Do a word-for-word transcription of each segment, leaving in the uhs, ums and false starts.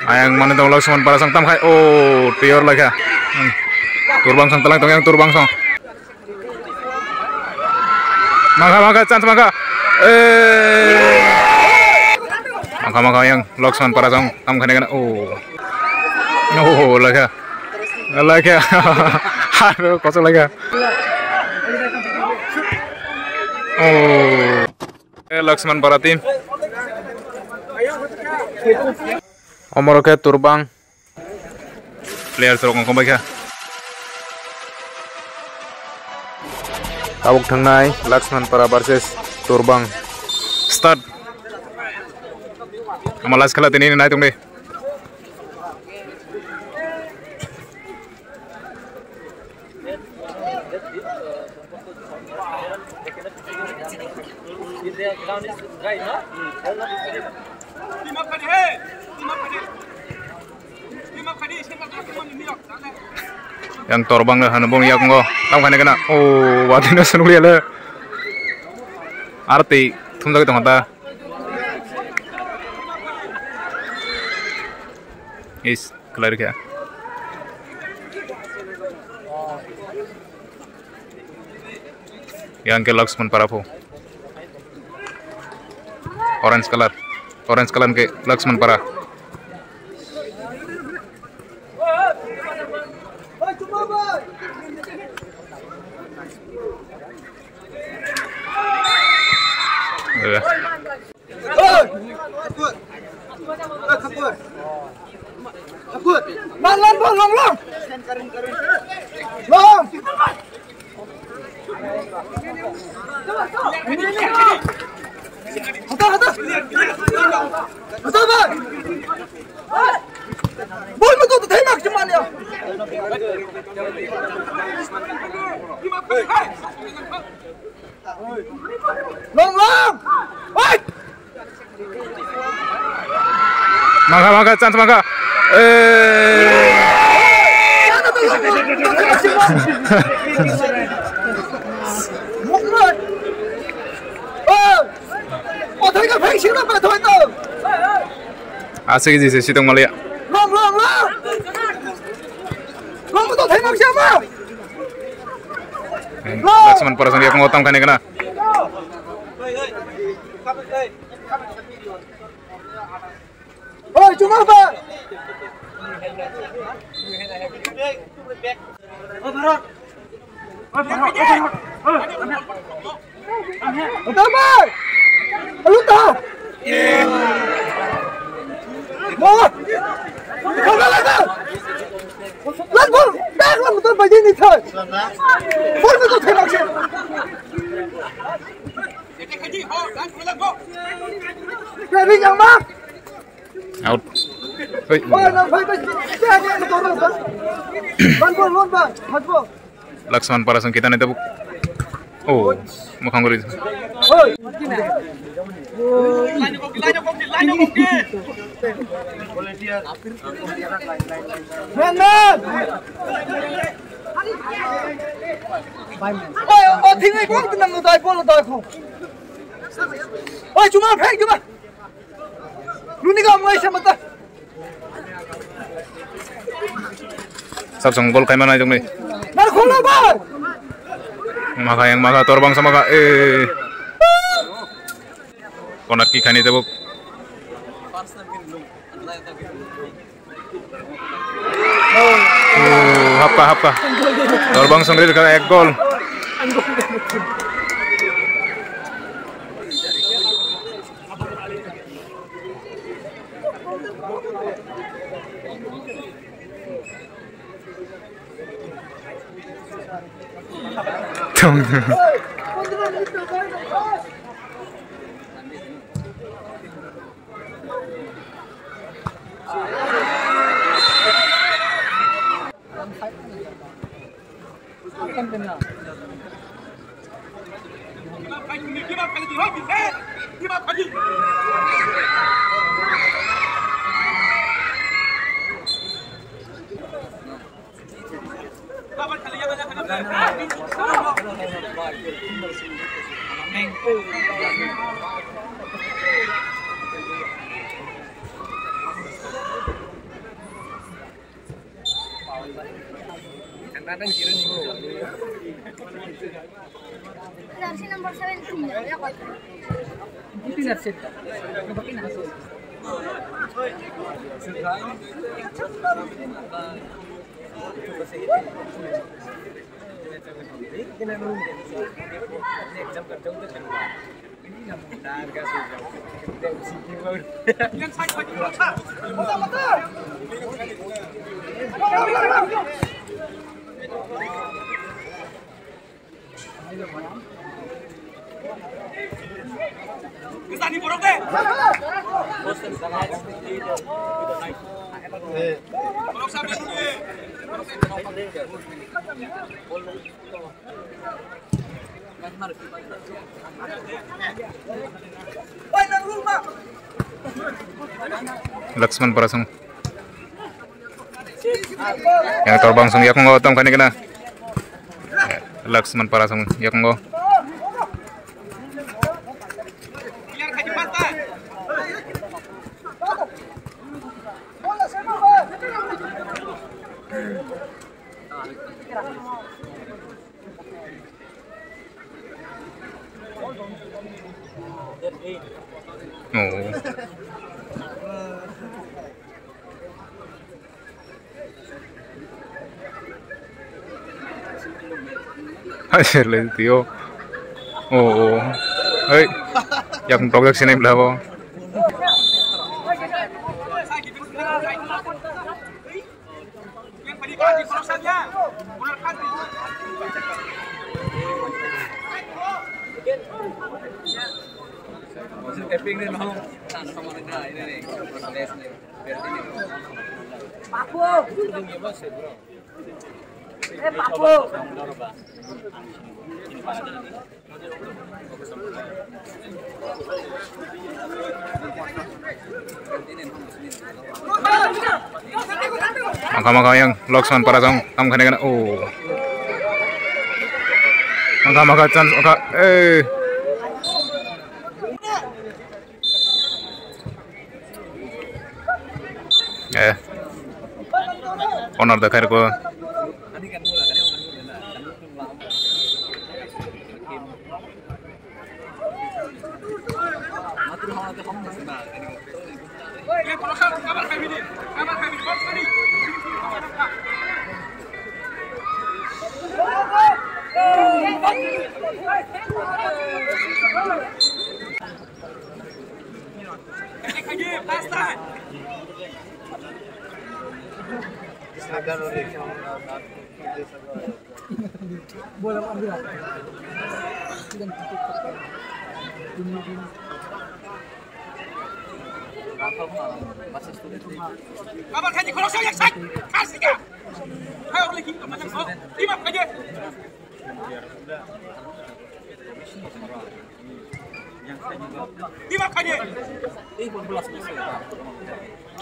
Ayang mane tong Laksman Para sang tam khai. Oh, pior laikha. Hmm. Turbang sang talang tong yang Turbang sang. Mangkha, mangkha, chance mangkha. Eh. Mangkha, mangkha yang Laksman Para sang tam khai kana. Oh. Oh, laikha. Laikha. Har kosok laikha. Oh. Eh, Laksman Para team. Omoro khe Turbang. Players rok wngkha bai kha. Tabuk thangnai Laksman Para versus Turbang. Start. Ama last khela tini nai tongdi. Yang Torbang le hano bong yak ngo tam khane kana. Oh, watino sunukliya le. Arti thumjagwi tongkha ta. Is, clear khe. Yang ke Laksman Para pho. Orange color. Orange color ke Laksman Para. Oi! Oi, khapur. Khapur. Lang, lang, lang, lang, lang. Lang. Hata, hata. Hata, bai. Bol mo to thai mak chumani. Long, long! Oi! Mangkha, mangkha, chance mangkha. Eh. Oi! Aswk jisa si tong maliya. Long, long, long! Long to thai mak chama! Laksman Para sang yakung otam kani kana. Oi, chuma ba. Otam bai. Alu ta. Bola. Bola la ta. Lan bol, bag lan motor bagi ni thoi. Bol motor thoi bakse. Ready, yang mak. Out. Hei. Bol nang phai phai. Bag lan motor bagi. Lan bol, lan bol. Hat bol. Laksman Para sang kita ni tabuk. Oh, mukhang gori. Hoi. Man, man. Oi, o thing ai kong tenang no dai polo dai kong. Oi, chuma phek chuma. Luni ka mo ai samata. Sab sang gol kaima nai jong ni. Mar kholo bar. Maka yang maka Torbang sama ka. Eh. Konak ki khani tabuk. Oh, hapka, hapka. Torbang Songri ka ek gol. Tong. Jersey number seven. Laksman Parasong. Yang torbang song yakung tam kani kena. Laksman Parasong yakung. Oh. Hai, serle tio. Oh, oh. Hei. Yang tok yak sini belabo. Maka maka yang Loksan Parasong tam khane kana, oh. Maka maka chance oka, eh. Eh. Corner da khair ko.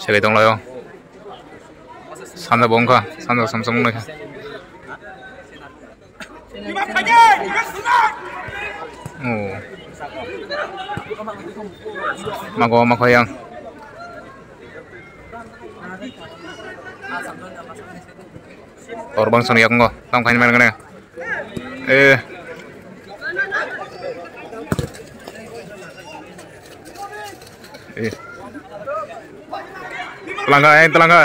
Sekai tonglaio. Sanda bo wngkha, sanda samsam wnglaikha. Oh. Mago, mago yang. Torbang song yakung go, tam khaini man gane. Eh. Eh. Telangka, eh, telangka.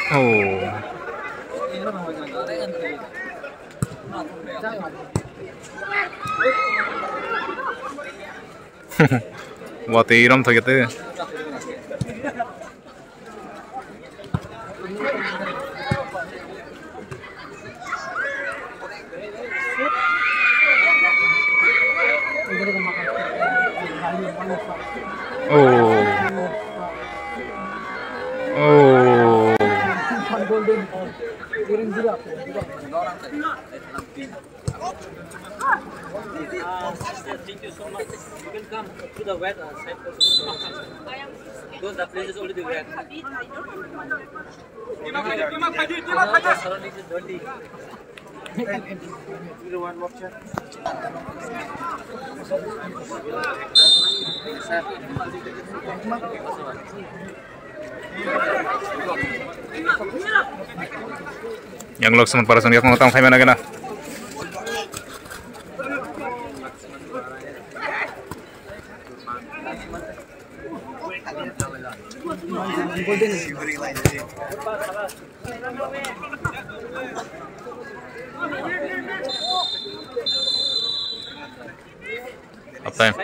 Oh. Watwi rom thok ya tei. Oh. Oh. Uh, sister, thank you so much. You can come to the west, uh, side also. Because the place is already wet. You know, the surroundings is dirty. Yang Lakshman Parasong yakung tang phaimana gana. Half time.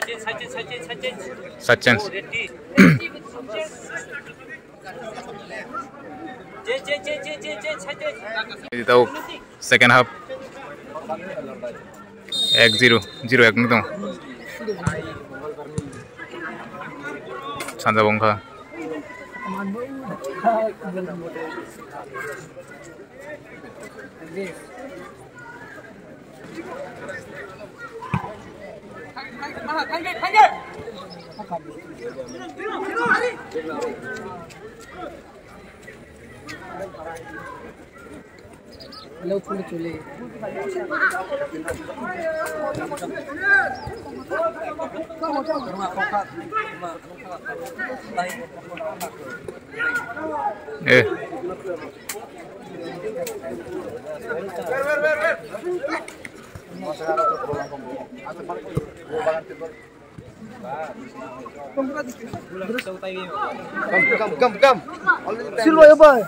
Side change. Tau second half. Ek zero, zero ek ni tong. Sanja bongkha. Eh. Come, come, come, come. Already time. Silva, ya, boy.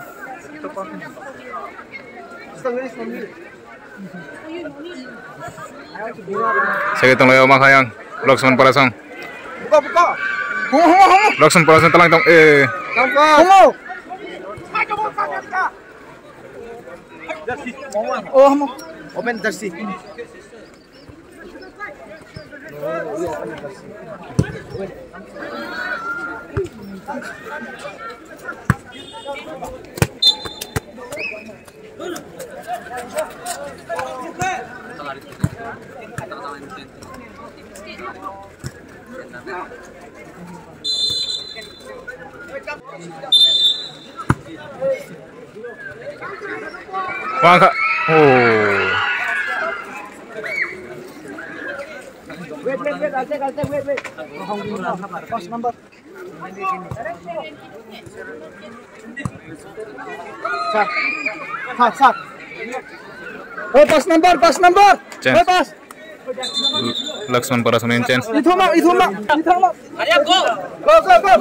Sagi tonglaio ma kha yang Lakshman Parasong. Buka, buka. Humo, humo, humo. Lakshman Parasong talang tong, eh. Humo. Oh, humo. Open jersey. Wah, kha. Oh. Wait, wait, wait, I'll take, I'll take, wait, wait. First number. Sir. Sir, sir. Hey, pass number, pass number. Chance. Hey, pass. Lakshman Parasong in chance. Ithoma, ithoma, ithoma. Go, go, go.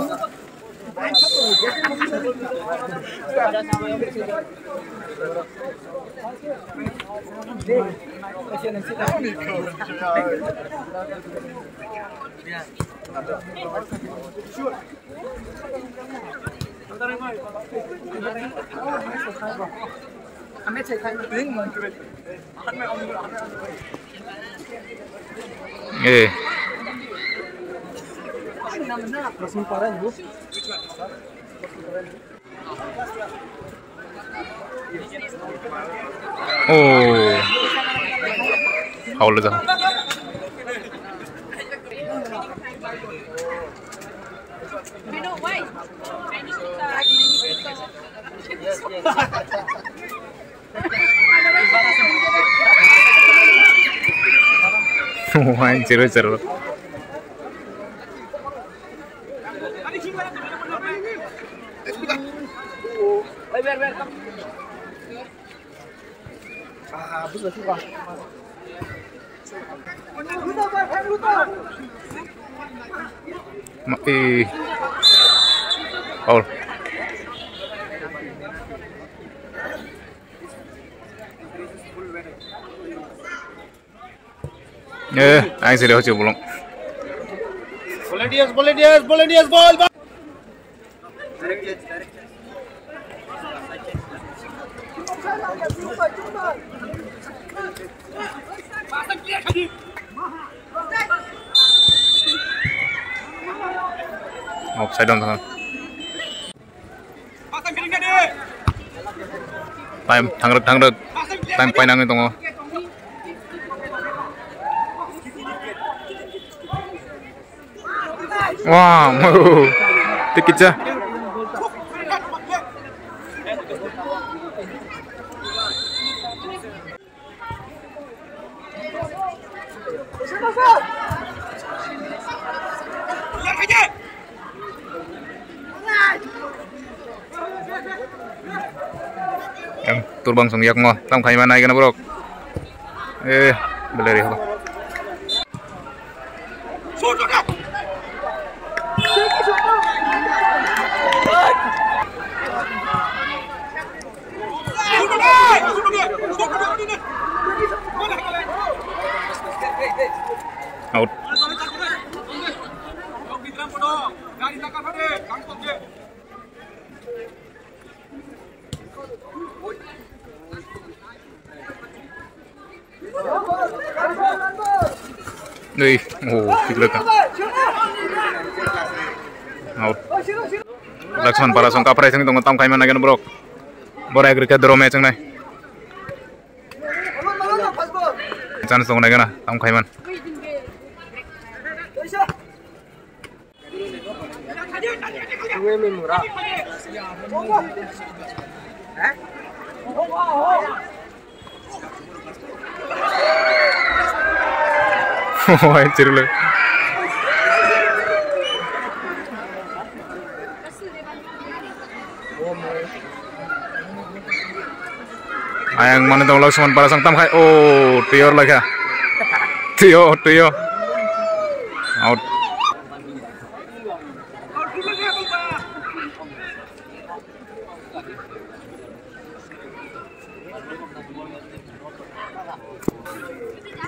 Eh. Oh. Foul dah. Wah, zero zero. Ma-, eh. Foul. Eh, ang sila hoci bolong. Volunteers, volunteers, volunteers, ball, ball. Offside on. Time, thangrwk, thangrwk. Time painani tongo. Wow, tikitsa. Turbang song yakmo tam khaima nai gana borok. Eh, beleri ho. Out. Ui, oh, thik le ka. Out. Laksman para song kaprai sing tong tam khaima nai gana borok. Borok agrika doro me chang nai. Chance tong nai gana tam khaiman. Wai, chirule. Ayang mane tong lok suman para sang tam khai. Oh, tiyor lagha. Tiyo, tiyo. Out.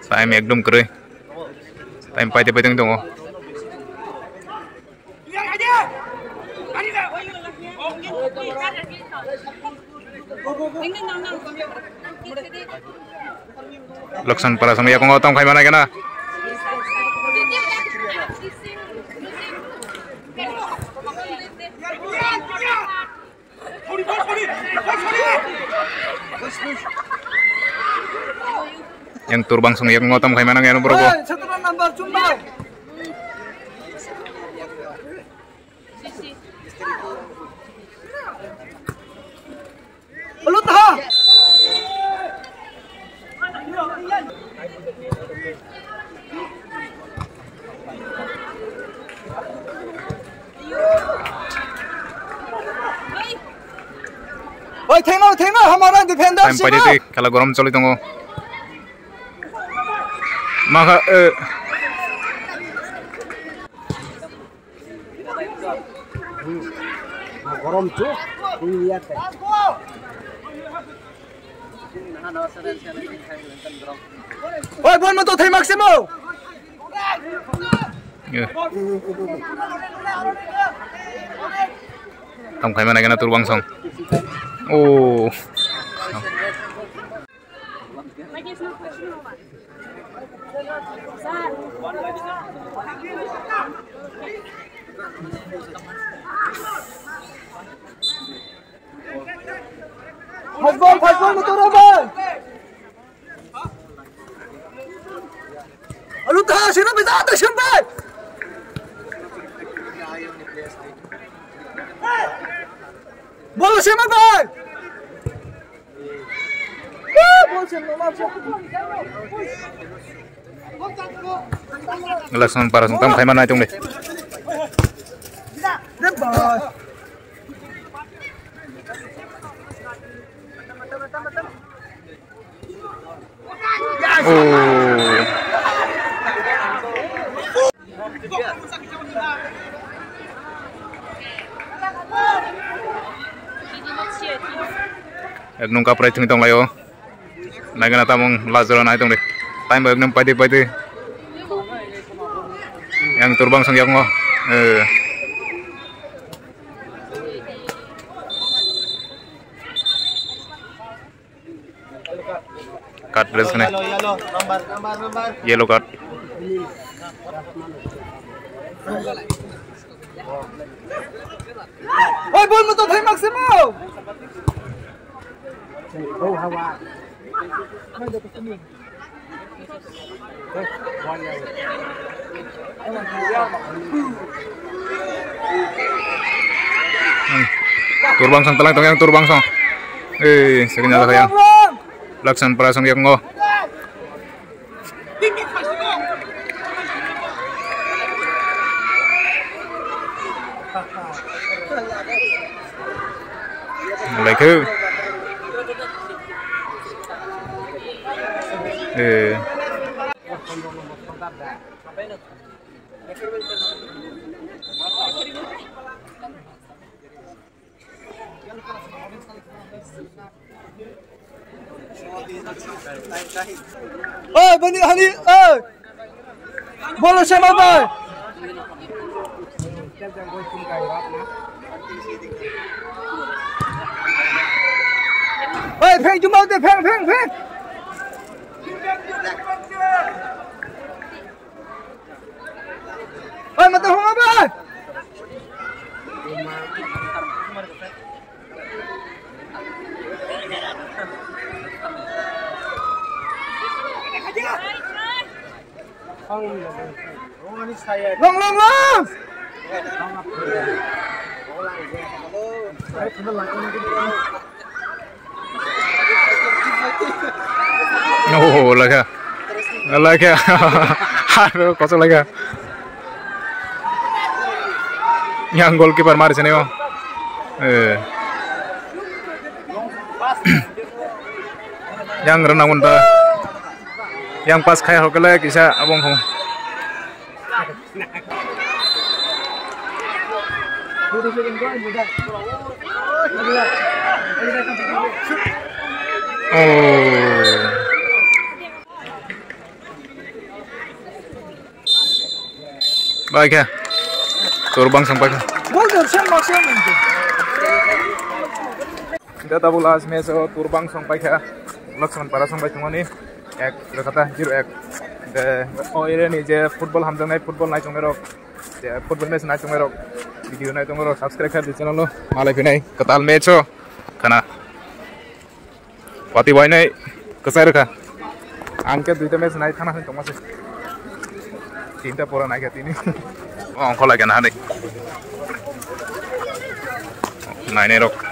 Time ekdom kwrwi. Time paite paite wng tongo. Loksan para samya kongo tong khai mana kena. Yang turbang song yang ngotom khai mana yang bro. Hey, satu number cuma. Belum tahan. Oi, thengno, thengno, hamara defender. Time pai sini. Khela gorom choli tongo. Maka, eh. Gorom chu, ini ya teh. Oi, bon mo to thai maksimo. Tam khai mana kena turbang song. Oh. Fastball, fastball, motor ball. Alu ta, sino beda ta sino bai. Bol sino bai. Election para song tam khai mana tong de. Oh. Ek nungka prai thwng tong lai o. Naigana tamung last jora nai tong de. Time bo ekdom paidi paidi. Yang turbang song yakmo. Eh. Card dress khne. Yellow, yellow, number, number, number. Yellow card. Oi, bol mo to thai maksimo. Go hawa. Hmm. Turbang song telang tong yang turbang song. Eh, sekian jaga yang. Laksan para song yang ngo. Mulai ke. Eh. Oi, bani hani, oi. Bolo sama bai. Oi, pheng jumau de, pheng, pheng, pheng. Oi, mata homa bai. Long, long, long. Oh, laga. Laga. Haro kosok laga. Yang goalkeeper mari sini, oh. Eh. Yang renang unta. Yang pas khai hokele kisa abong hong. Oh. Bai khe. Torbang song bai khe. Da tabuk last match o Torbang song bai khe. Lakshman Para song bai tongmani. Ek rekata zero ek. De o area ni je football hamjaknai, football naichongnai rok. Je football match naichongnai rok. Video naichongnai rok subscribe khe channel o. Malai phinai kwtal match o. Khana. Pati wainai kwchai rwkha. Ang khe duita match nai thangna hwnwi tongma se. Tinta pora naikha tini. Ongkho laikha nahanwi. Nainai rok.